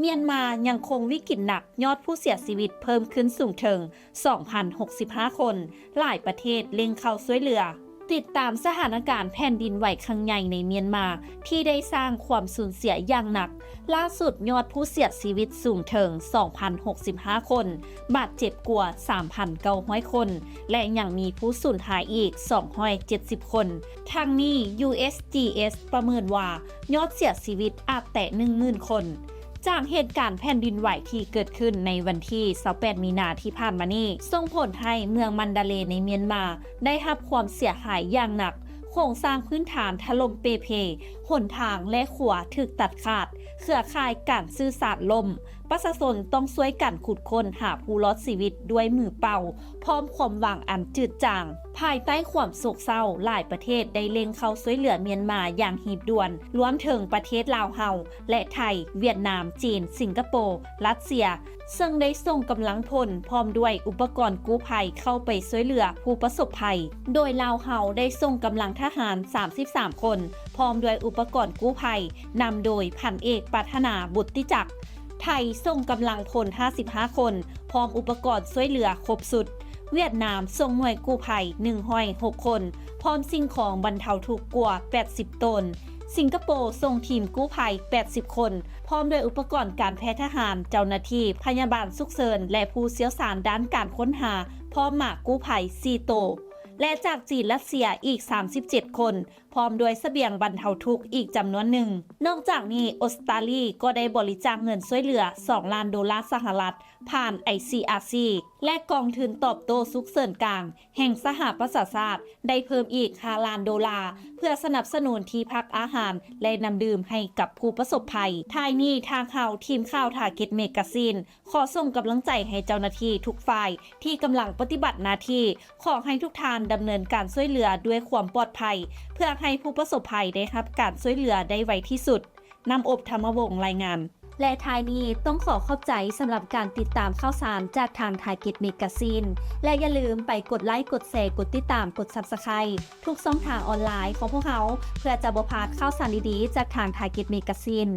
ມຽນມາຍັງຄົງວິກິດໜັກ, ຍອດຜູ້ເສຍຊີວິດເພີ່ມຂຶ້ນສູງເຖິງ ສອງພັນຫົກສິບຫ້າຄົນ, ຫຼາຍປະເທດເລັ່ງເຂົ້າຊ່ວຍເຫຼືອ. ຕິດຕາມສະຖານະການແຜ່ນດິນໄຫວຄັ້ງໃຫຍ່ໃນມຽນມາ ທີ່ໄດ້ສ້າງຄວາມສູນເສຍຢ່າງໜັກ. ລ່າສຸດຍອດຜູ້ເສຍຊີວິດສູງເຖິງ ສອງພັນຫົກສິບຫ້າຄົນ, ບາດເຈັບກວ່າ ສາມພັນເກົ້າຮ້ອຍຄົນ ແລະ ຍັງມີຜູ້ສູນຫາຍອີກ ສອງຮ້ອຍເຈັດສິບຄົນ. ທັງນີ້ ຢູເອສຈີເອສ ປະເມີນວ່າ ຍອດເສຍຊີວິດອາດແຕະ ໜຶ່ງໝື່ນຄົນ. ຈາກເຫດການແຜ່ນດິນໄຫວທີ່ເກີດຂຶ້ນໃນວັນທີ ຊາວແປດ ມີນາທີ່ຜ່ານມານີ້ ສົ່ງຜົນໃຫ້ເມືອງມັນດາເລໃນມຽນມາ ໄດ້ຮັບຄວາມເສຍຫາຍຢ່າງໜັກ, ໂຄງສ້າງພື້ນຖານຖະຫຼົ່ມເປ່ເພ, ຫົນທາງ ແລະ ຂົວຖືກຕັດຂາດ, ເຄືອຂ່າຍການສື່ສານລົ້ມ, ປະຊາຊົນຕ້ອງຊ່ວຍກັນຂຸດຄົ້ນຫາຜູ້ລອດຊີວິດດ້ວຍມືເປົ່າ, ພ້ອມຄວາມຫວັງອັນຈືດຈາງ. ພາຍໃຕ້ຄວາມໂສກເສົ້າ, ຫຼາຍປະເທດໄດ້ເລັ່ງເຂົ້າຊ່ວຍເຫຼືອມຽນມາຢ່າງຮີບດ່ວນ, ລວມເຖິງປະເທດລາວເຮົາ ແລະ ໄທ, ຫວຽດນາມ, ຈີນ, ສິງກະໂປ, ຣັດເຊຍ, ເຊິ່ງໄດ້ສົ່ງກຳລັງພົນພ້ອມດ້ວຍອຸປະກອນກູ້ໄພເຂົ້າໄປຊ່ວຍເຫຼືອຜູ້ປະສົບໄພ, ໂດຍລາວເຮົາໄດ້ສົ່ງກຳລັງທະຫານ ສາມສິບສາມຄົນ ພ້ອມດ້ວຍອຸປະກອນກູ້ໄພ ນຳໂດຍພັນເອກ ປາດຖະໜາ ບຸດຕິຈັກ. ໄທສົ່ງກຳລັງພົນ ຫ້າສິບຫ້າຄົນ ພ້ອມອຸປະກອນຊ່ວຍເຫຼືອຄົບຊຸດ. ຫວຽດນາມສົ່ງໜ່ວຍກູ້ໄພ ໜຶ່ງຮ້ອຍຫົກຄົນ ພ້ອມສິ່ງຂອງບັນເທົາທຸກກວ່າ ແປດສິບໂຕນ. ສິງກະໂປສົ່ງທີມກູ້ໄພ ແປດສິບຄົນ ພ້ອມດ້ວຍອຸປະກອນການແພດທະຫານ, ເຈົ້າໜ້າທີ່ພະຍາບານສຸກເສີນ ແລະ ຜູ້ຊ່ຽວຊານດ້ານການຄົ້ນຫາ ພ້ອມໝາກູ້ໄພ ສີ່ໂຕ ແລະ ຈາກຈີນ, ຣັດເຊຍ ອີກ ສາມສິບເຈັດຄົນ ພ້ອມດ້ວຍສະບຽງບັນເທົາທຸກອີກຈຳນວນໜຶ່ງ. ນອກຈາກນີ້, ອົດສະຕາລີກໍໄດ້ບໍລິຈາກເງິນຊ່ວຍເຫຼືອ ສອງລ້ານໂດລາສະຫະລັດ ຜ່ານ ໄອຊີອາຊີ ແລະ ກອງທຶນຕອບໂຕ້ສຸກເສີນກາງ ແຫ່ງສະຫະປະຊາຊາດ ໄດ້ເພີ່ມອີກ ຫ້າລ້ານໂດລາ ເພື່ອສະໜັບສະໜູນທີ່ພັກອາຫານ ແລະ ນ້ຳດື່ມໃຫ້ກັບຜູ້ປະສົບໄພ. ທ້າຍນີ້, ທາງເຮົາ, ທີມຂ່າວ Target Magazine ຂໍສົ່ງກຳລັງໃຈໃຫ້ເຈົ້າໜ້າທີ່ທຸກຝ່າຍທີ່ກຳລັງປະຕິບັດໜ້າທີ່. ຂໍໃຫ້ທຸກທ່ານດຳເນີນການຊ່ວຍເຫຼືອດ້ວຍຄວາມປອດໄພ ເພື່ອໃຫ້ຜູ້ປະສົບໄພໄດ້ຮັບການຊ່ວຍເຫຼືອໄດ້ໄວທີ່ສຸດ. ນ້ຳອົບ ທຳມະວົງ ລາຍງານ. ແລະ ທ້າຍນີ້ຕ້ອງຂໍຂອບໃຈສຳລັບການຕິດຕາມຂ່າວສານຈາກທາງ Target Magazine ແລະ ຢ່າລືມໄປກົດໄລ, ກົດແຊ, ກົດຕິດຕາມ, ກົດ Subscribe ທຸກຊ່ອງທາງອອນລາຍຂອງພວກເຮົາ ເພື່ອຈະບໍ່ພາດຂ່າວສານດີໆຈາກທາງ Target Magazine.